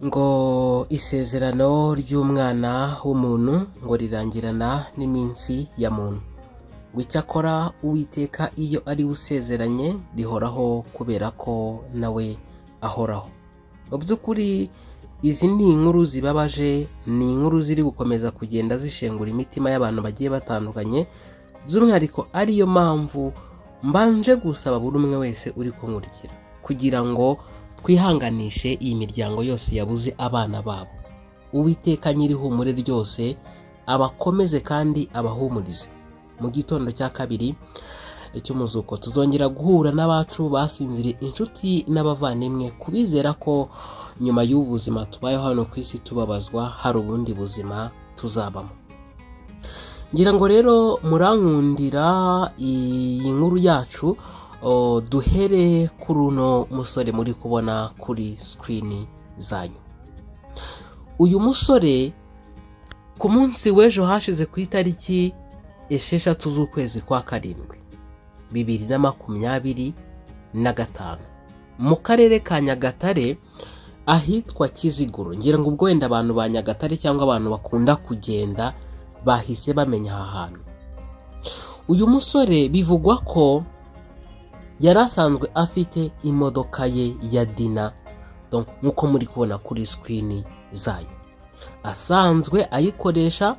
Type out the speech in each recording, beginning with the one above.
Ngo isezerano ry'umwana w'umuntu ngo rirangirana n'iminsi ya muntu, ngo icyakora Uwiteka iyo ari we usezeranye rihoraho, kubera ko nawe ahoraho. Mu by'ukuri izi ni inkuru zibabaje, ni inkuru ziri gukomeza kugenda zishengura imitima y'abantu bagiye batandukanye, by'umwihariko ariyo mpamvu mbanje gusaba buri umwe wese uri kunkurikira kugira ngo twihanganishe iyi miryango yose yabuze abana babo. Uwiteka nyir'ihumure ryose abakomeze kandi abahumurize. Mu gitondo cya kabiri cy'umuzuko tuzongera guhura n'abacu basinziriye, inshuti n'abavandimwe, kubizera ko nyuma y'ubu buzima tubayeho hano ku isi tubabazwa, hari ubundi buzima tuzabamo. Ngira ngo rero murankundira iyi nkuru yacu duhere kuri uno musore muri kubona kuri screen zanyu. Uyu musore ku munsi w'ejo hashize, ku itariki 6 z'ukwezi kwa 7 2025, mu karere ka Nyagatare ahitwa Kiziguro. Ngira ngo ubwo wenda abantu ba Nyagatare cyangwa abantu bakunda kugenda bahise bamenya aha hantu. Uyu musore bivugwa ko yari asanzwe afite imodoka ye ya Dyna, nk'uko muri kubona kuri screen zayo, asanzwe ayikoresha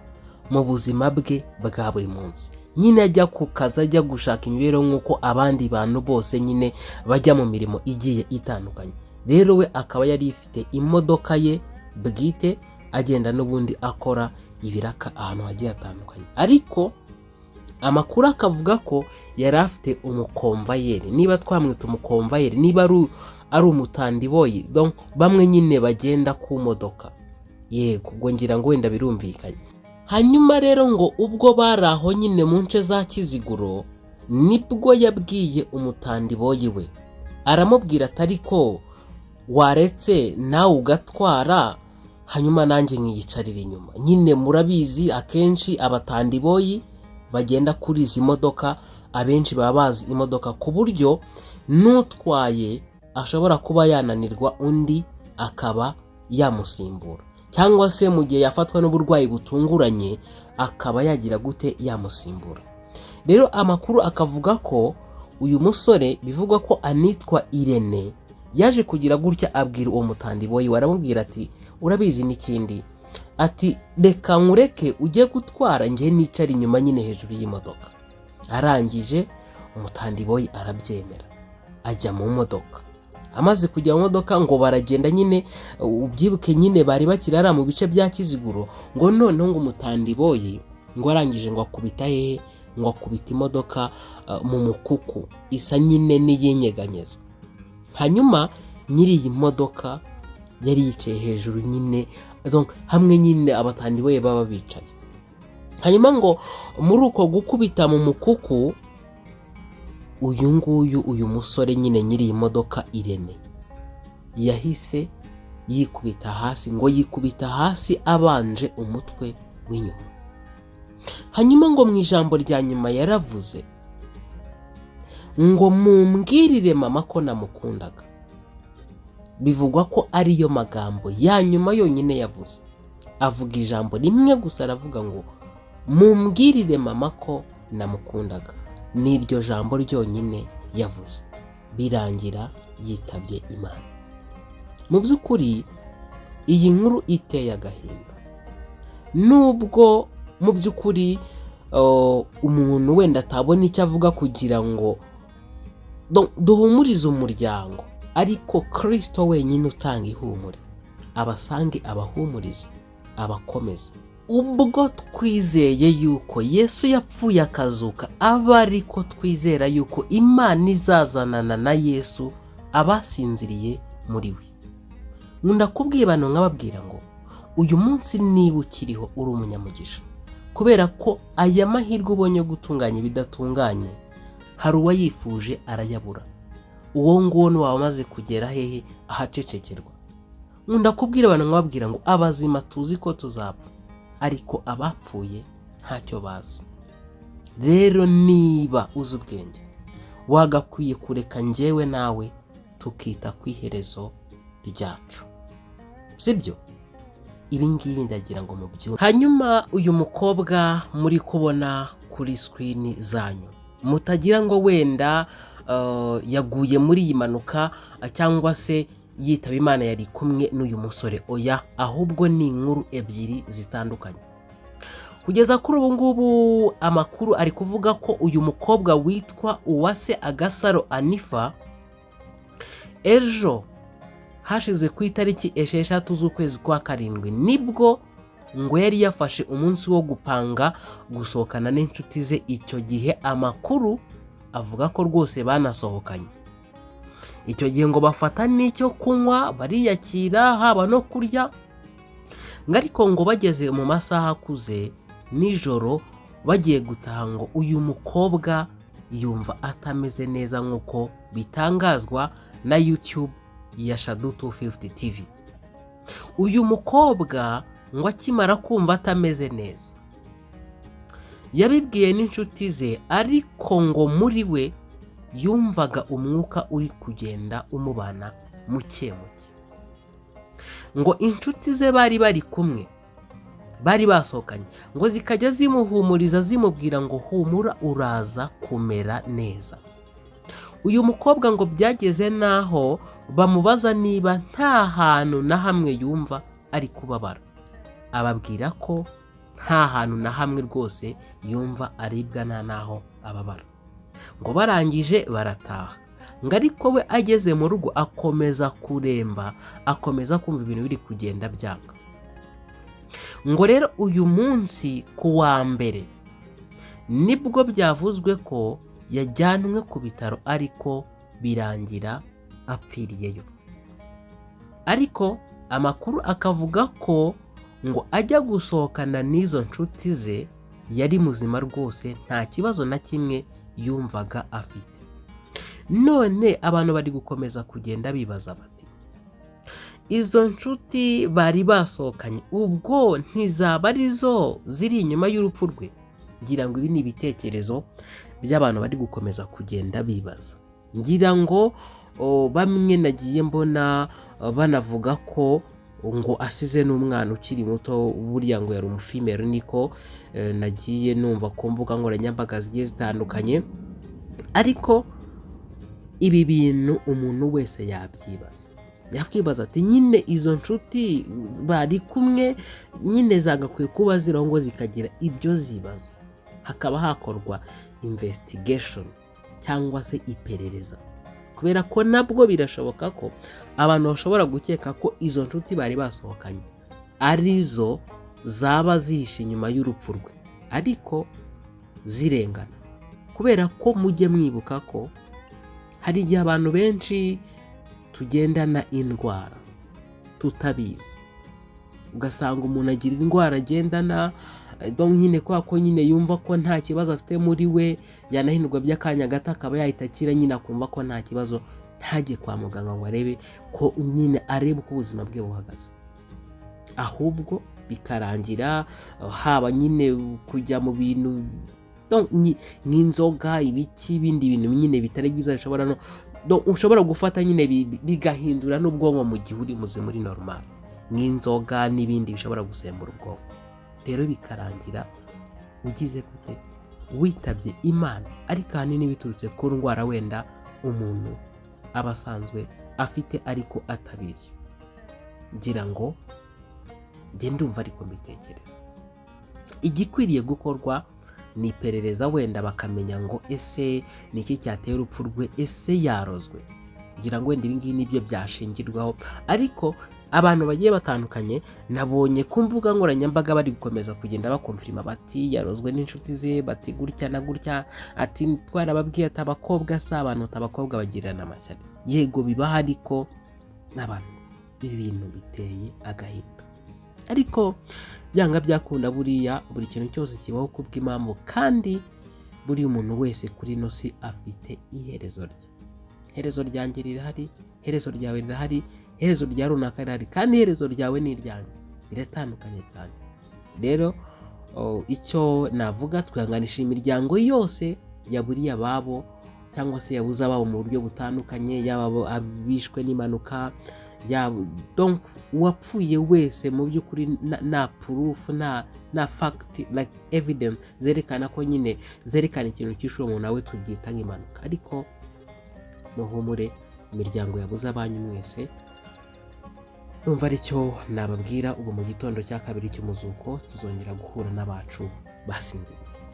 mu buzima bwe bwa buri munsi nyine, ajya ku kazi, ajya gushaka imibereho nk'uko abandi bantu bose nyine bajya mu mirimo igiye itandukanye. Rero we akaba yari ifite imodoka ye bwite, agenda n'ubundi akora ibiraka ahantu hagiye hatandukanye. Ariko amakuru akavuga ko yari afite umukomvayeri, niba twamwita umukomvayeri, niba ari umutandiboyi, donc bamwe nyine bagenda ku modoka. Yego, ubwo ngira ngo wenda birumvikanye. Hanyuma rero ngo ubwo bari aho nyine mu nce za Kiziguro, nibwo yabwiye umutandiboyi we, aramubwira ati: "Ariko waretse nawe ugatwara, hanyuma nanjye nkiyicarira inyuma?" Nyine murabizi, akenshi abatandiboyi bagenda kuri izi modoka, abenshi baba bazi imodoka, ku buryo n'utwaye ashobora kuba yananirwa, undi akaba yamusimbura, cyangwa se mu gihe yafatwa n'uburwayi butunguranye akaba yagira gute, yamusimbura. Rero amakuru akavuga ko uyu musore bivugwa ko anitwa Irene yaje kugira gutya abwira uwo mutandiboyi we, aramubwira ati: "Urabizi n'ikindi?" Ati: "Reka nkureke ujye gutwara, njye nicara inyuma nyine hejuru y'imodoka." Arangije umutandiboyi arabyemera, ajya mu modoka. Amaze kujya mu modoka ngo baragenda nyine, ubyibuke nyine bari bakiri hariya mu bice bya Kiziguro. Ngo noneho ngo umutandiboyi ngo arangije ngo akubita hehe? Ngo akubita imodoka mu mukuku, isa nyine n'iyinyeganyeza. Hanyuma nyiri iyi modoka yari yicaye hejuru nyine, donc hamwe nyine abatandiboyi baba bicaye. Hanyuma ngo muri uko gukubita mu mukuku, uyu nguyu, uyu musore nyine nyiri iyi modoka Irene, yahise yikubita hasi, ngo yikubita hasi abanje umutwe w'inyuma. Hanyuma ngo mu ijambo rya nyuma yaravuze ngo: "Mumbwirire mama ko namukundaga." Bivugwa ko ariyo magambo ya nyuma yonyine yavuze. Avuga ijambo rimwe gusa, aravuga ngo: "Mumbwirire mama ko namukundaga." Ni iryo jambo ryonyine yavuze, birangira yitabye Imana. Mu by'ukuri iyi nkuru iteye agahinda, nubwo mu by'ukuri umuntu wenda atabona icyo avuga kugira ngo duhumurize umuryango, ariko Kirisito wenyine utanga ihumure abasange, abahumurize, abakomeze. Ubwo twizeye yuko Yesu yapfuye akazuka, aba ariko twizera yuko Imana izazanana na Yesu abasinziriye muri we. Nkunda kubwira abantu, nkababwira ngo uyu munsi niba ukiriho uri umunyamugisha, kubera ko aya mahirwe ubonye yo gutunganya ibidatunganye hari uwayifuje arayabura. Uwo nguwo ni waba amaze kugera hehe? Ahacecekerwa. Nkunda kubwira abantu, nkababwira ngo abazima tuzi ko tuzapfa, ariko abapfuye ntacyo bazi. Rero niba uzi ubwenge, wagakwiye kureka njyewe nawe tukita ku iherezo ryacu. Sibyo? Ibi ngibi ndagira ngo mubyumve. Hanyuma uyu mukobwa muri kubona kuri screen zanyu, mutagira ngo wenda yaguye muri iyi mpanuka cyangwa se yitaba Imana yari kumwe n'uyu musore, oya, ahubwo ni inkuru ebyiri zitandukanye. Kugeza kuri ubu ngubu amakuru ari kuvuga ko uyu mukobwa witwa Uwase Agasaro Anifa, ejo hashize ku itariki 6 z'ukwezi kwa 7, nibwo ngo yari yafashe umunsi wo gupanga gusohokana n'inshuti ze. Icyo gihe amakuru avuga ko rwose banasohokanye. Icyo gihe ngo bafata n'icyo kunywa bariyakira, haba no kurya, ngo ariko ngo bageze mu masaha akuze nijoro bagiye gutaha, ngo uyu mukobwa yumva atameze neza, nk'uko bitangazwa na YouTube ya Shadu 250 TV. Uyu mukobwa ngo akimara kumva atameze neza yabibwiye n'inshuti ze, ariko ngo muri we yumvaga umwuka uri kugenda umubana muke muke. Ngo inshuti ze bari bari kumwe, bari basohokanye, ngo zikajya zimuhumuriza, zimubwira ngo "Humura, uraza kumera neza." Uyu mukobwa ngo byageze n'aho bamubaza niba nta hantu na hamwe yumva ari kubabara, ababwira ko nta hantu na hamwe rwose yumva aribwa, nta n'aho ababara. Ngo barangije barataha, ngo ariko we ageze mu rugo akomeza kuremba, akomeza kumva ibintu biri kugenda byanga. Ngo rero uyu munsi ku wa mbere nibwo byavuzwe ko yajyanwe ku bitaro, ariko birangira apfiriyeyo. Ariko amakuru akavuga ko ngo ajya gusohokana n'izo nshuti ze yari muzima rwose, nta kibazo na kimwe yumvaga afite. None abantu bari gukomeza kugenda bibaza bati: "Izo nshuti bari basohokanye ubwo ntizaba arizo ziri inyuma y'urupfu rwe?" Ngira ngo ibi ni ibitekerezo by'abantu bari gukomeza kugenda bibaza. Ngira ngo bamwe nagiye mbona banavuga ko ngo asize n'umwana ukiri muto, buriya ngo yari umufimero, niko nagiye numva ku mbuga nkoranyambaga zigiye zitandukanye. Ariko ibi bintu umuntu wese yabyibaza, yakwibaza ati: "Nyine izo nshuti bari kumwe nyine zagakwiye kuba ziriho ngo zikagira ibyo zibaza, hakaba hakorwa investigation cyangwa se iperereza," kubera ko nabwo birashoboka ko abantu bashobora gukeka ko izo nshuti bari basohokanye arizo zaba zihishe inyuma y'urupfu rwe, ariko zirengana. Kubera ko mujye mwibuka ko hari igihe abantu benshi tugendana indwara tutabizi, ugasanga umuntu agira indwara agendana nyine kubera ko nyine yumva ko nta kibazo afite muri we, yanahindurwa by'akanya gato akaba yahita akira, nyine akumva ko nta kibazo, ntajye kwa muganga ngo arebe ko nyine arebe uko ubuzima bwe buhagaze, ahubwo bikarangira haba nyine kujya mu bintu nk'inzoga, ibiki, ibindi bintu nyine bitari byiza bishobora no ushobora gufata nyine bigahindura n'ubwonko mu gihe uri muzima, uri normal, nk'inzoga n'ibindi bishobora gusembura ubwonko. Rero bikarangira ugize gute? Witabye Imana, ariko ahanini biturutse ku ndwara wenda umuntu aba asanzwe afite ariko atabizi. Ngira ngo njye ndumva ariko mbitekereza, igikwiriye gukorwa ni iperereza, wenda bakamenya ngo ese ni iki cyateye urupfu rwe, ese yarozwe? Ngira ngo wenda ibi ngibi nibyo byashingirwaho. Ariko abantu bagiye batandukanye nabonye ku mbuga nkoranyambaga bari gukomeza kugenda baconfirma bati yarozwe n'inshuti ze, bati gutya na gutya, ati twarababwiye, ati abakobwa si abantu, ati abakobwa bagirana amashyari. Yego bibaho, ariko n'abantu ibi bintu biteye agahinda. Ariko byanga byakunda, buriya buri kintu cyose kibaho kubw'impamvu, kandi buri umuntu wese kuri ino si afite iherezo rye. Iherezo ryanjye rirahari, iherezo ryawe rirahari, iherezo rya runaka rirahari, kandi iherezo ryawe ni iryanjye biratandukanye cyane. Rero icyo navuga, twihanganisha imiryango yose yaburiye ababo cyangwa se yabuze ababo mu buryo butandukanye, yaba abishwe n'impanuka, Yaba donc uwapfuye wese, mu by'ukuri nta proof, nta fact, like evidence zerekana ko nyine zerekana ikintu cyishe uwo muntu, nawe tubyita nk'impanuka. Ariko muhumure, imiryango yabuze abanyu mwese, numva aricyo nababwira. Ubu mu gitondo cya kabiri cy'umuzuko tuzongera guhura n'abacu basinziriye.